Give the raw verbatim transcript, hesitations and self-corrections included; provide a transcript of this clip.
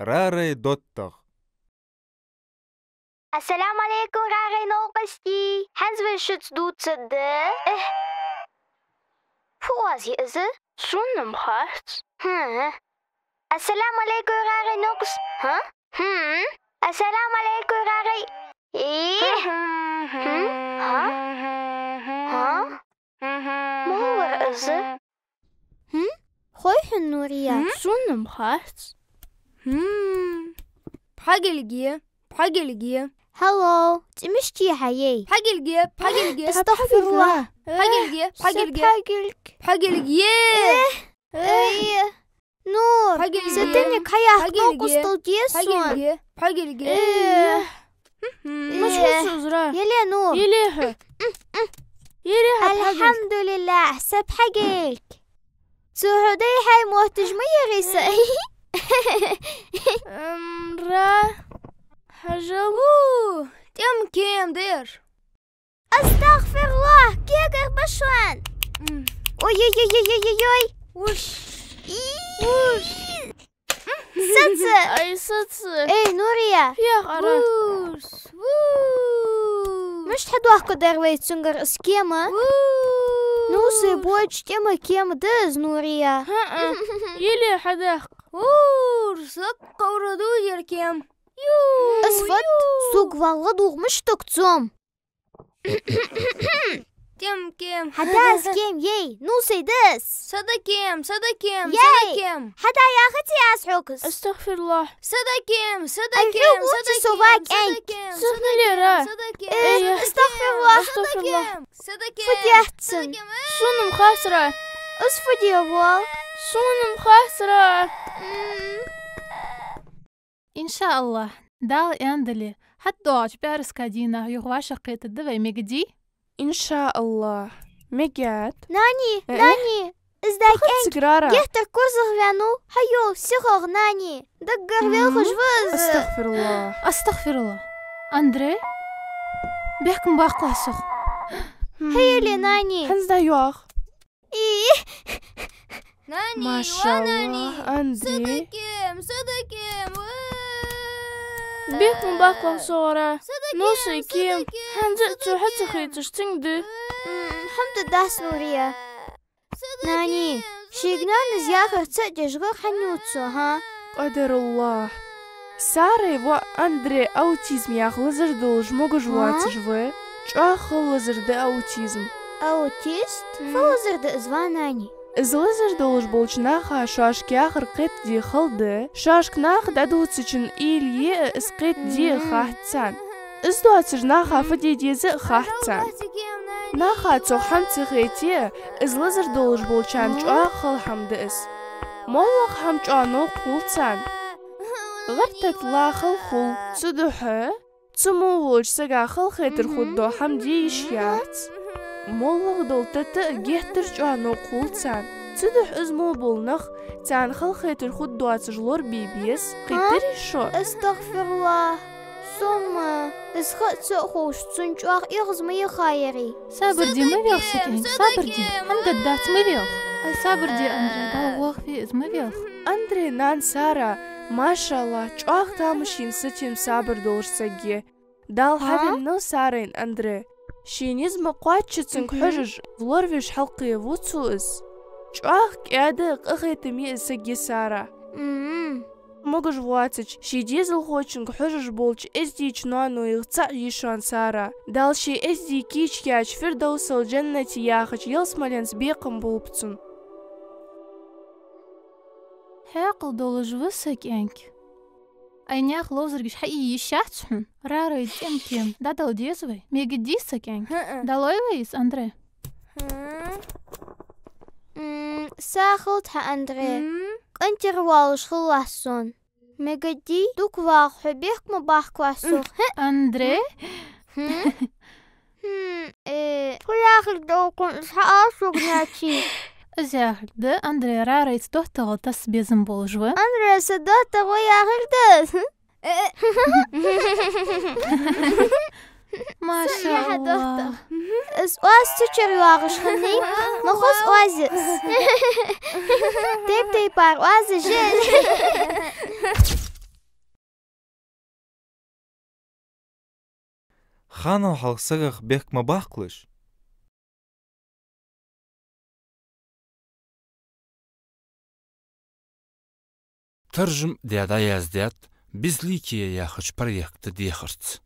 Рарай доттагӀа. Ассаламу Ӏалайкум, рарай новкъостий! ХӀанз вай шуца дувцаргда. Э. Фу оаз я из? Сона-м хац. ХӀм. Ассаламу Ӏалайкум, рарай новкъостий! ХӀа? ХӀм. Ассаламу Ӏалайкум, рарай. Э. ХӀм. ХӀа? ХӀа? Мала вар из? ХӀм? Хой хьона, Нурия? ХӀм? Сона-м хац. ХӀм. Пхьагилге, пхьагилге. Хьаллоу, цӀи мишта я хьа, ей? Пхьагилге, пхьагилге. Астагфируллах. Пхьагилге, пхьагилге. Пхьагилг. Пхьагилге. Эх, эй. Нур, пхьагилге. Са диниг хьаяккха новкъостал деза сона. Пхьагилге, пхьагилге. Э. М, ну, э, чу сузра? Еле, Нур. Еле хьо. Еле хьо, пхьагилг. Альхьамдулиллахь, са пхьагилг. Цу хьо дай хьай моттаж ма яри са. М, ра. Хьажал. У, тӀем кем дер. Астагфируллах, кегар ба шоана. М. Ой-ой-ой-ой-ой-ой. Уш. И. Уш. Саца. Ай, саца. Эй, Нурия. Фехара. Уш. У. Мишта хьадоаккхаргдар вай цунгара из кема? У. Ну, се боча тӀема кема да из, Нурия. ХӀа-а. Еле хьадоаккх. Ур, саккха ура ду ер кем. Ю. Из фат, ю. Сога валла дугӀ мишта дог цом. ТӀем кем. Хьада из кем, ей, ну сай дас. Сада кем, сада кем, ей, сада кем. Хьада яхаций аз хьога из? Астагфируллах. Сада кем, сада кем, сада кем, сада кем, сада кем, сада кем. Э, астагфируллах. Астагфируллах. Сада кем. Фу деш дац цун? Сона-м хацара. Из фу де вол? Сона-м хацара. М. Иншааллах, Дала аьнна дале, хӀаьта доагӀача пӀаьраска дийнахьа юха вӀашагӀкхетаргда вай, мегаргдий? Иншааллах, мегаргда. Нани, э-э, нани, из да кӀаьнк геттара курзагӀваьннав, хьайола сихагӀа, нани, даггара велхаш ва из. Астагфируллах. Астагфируллах. Андре? Бехк ма баккхалахь сох. Хьаеле, нани. ХӀанз дӀайоагӀа. И. Нани, машаллах, ва нани, Андре. Сада кем, сада кем, ва. Бехк ма баккхалахь согара. Сада кем, ну сай кем, сада кем, хӀанз а цо хьа ца хийцаш цинг да. М, хӀама дац, Нурия. Нани, шийга нанас яхар ца деш гӀар хьанна ювц цо, хӀа? Къадаруллах. Сарай воӀ Андре аутизм яха лазар долаш могаш воацаш ва. ЧӀоагӀа хала лазар да аутизм. Аутист? Фу лазар да из, ва нани? Из лазар долаш болча наха шоашка яхар кхетаде хала да, шоашка наха дӀадувцачун уйла е а из кхетаде а хац царна. Из доацаш наха фу де деза а хац царна. Наха цох хӀама ца хете а, из лазар долаш болчарна чӀоагӀа хала хӀама да из. МоллагӀа хӀама чӀоагӀа новкъа хул царна. ГӀар-тата ла хала хул. Цудухьа цу мо волча сага халахетар хургдола хӀама де йиш яц. МоллагӀа дола тата а геттара чӀоагӀа новкъа хул царна. Цудухьа из мо бола нах царна халахетар хургдоацаш лорабе беза, кхийтарий шо? Астагфируллах. Сона-м из ха ца ховш, цунна чӀоагӀа эгӀаз ма яхаярий. Сабар де ма велха, са кӀаьнк, сабар де. ХӀама дергдац, ма велха. Ай, сабар де, Андре, Дала воахаве из, ма велха. Андре нана Сара, машаллах, чӀоагӀа тамашийна сатем, сабар долаш саг я. Дала хьавеннав Сарайна Андре. Ший низ ма кхоаччачунга хьожаш, лоравеш хьалкхеву цо из. ЧӀоагӀа кӀаьда а, къахетаме а саг я Сара. М-м. Могаш воацача, ший дезалхочунга хьожаш болча эздийча ноанойх цаӀ я шоана Сара. Дала ший эздий кийча каьча Фирдавсал-Джаннати яхача ялсмаленца бекхам болба цунна. Хьаькъал долаш ва са кӀаьнк. Ай, наьха ловзаргаш хьаийе йиш яц хьона. Рарай тӀем кем дӀадала деза вай. Мегаргдий са кӀаьнк? ХӀаа. ДӀалой вай из, Андре? ХӀаа. М, сагӀа хилда хьа, Андре. М? КӀантера воалаш хилалахь сона. Мегаргдий, дукха вагӀа хьо, бехк ма баккхалахь сох. ХӀаа. Андре? ХӀм? ХӀм, э, фу яхилга да укхун, из хьаала сога, нанас. Из яхилга да, Андре рарайца доттагӀал тасса безам болаш ва. Андре, са доттагӀа ва яхилга да из? Э, э. Маша Аллах. Са яхьа доттагӀа. Оаз цу чура йоагӀаш хиннай, ма хоза оаз я из. Тайп-тайпара оазаш я. Ханал хьалха сагах бехк ма баккхалаш. Таржам даь дӀаяздаьд «Безликие» яхача проекта дехарца.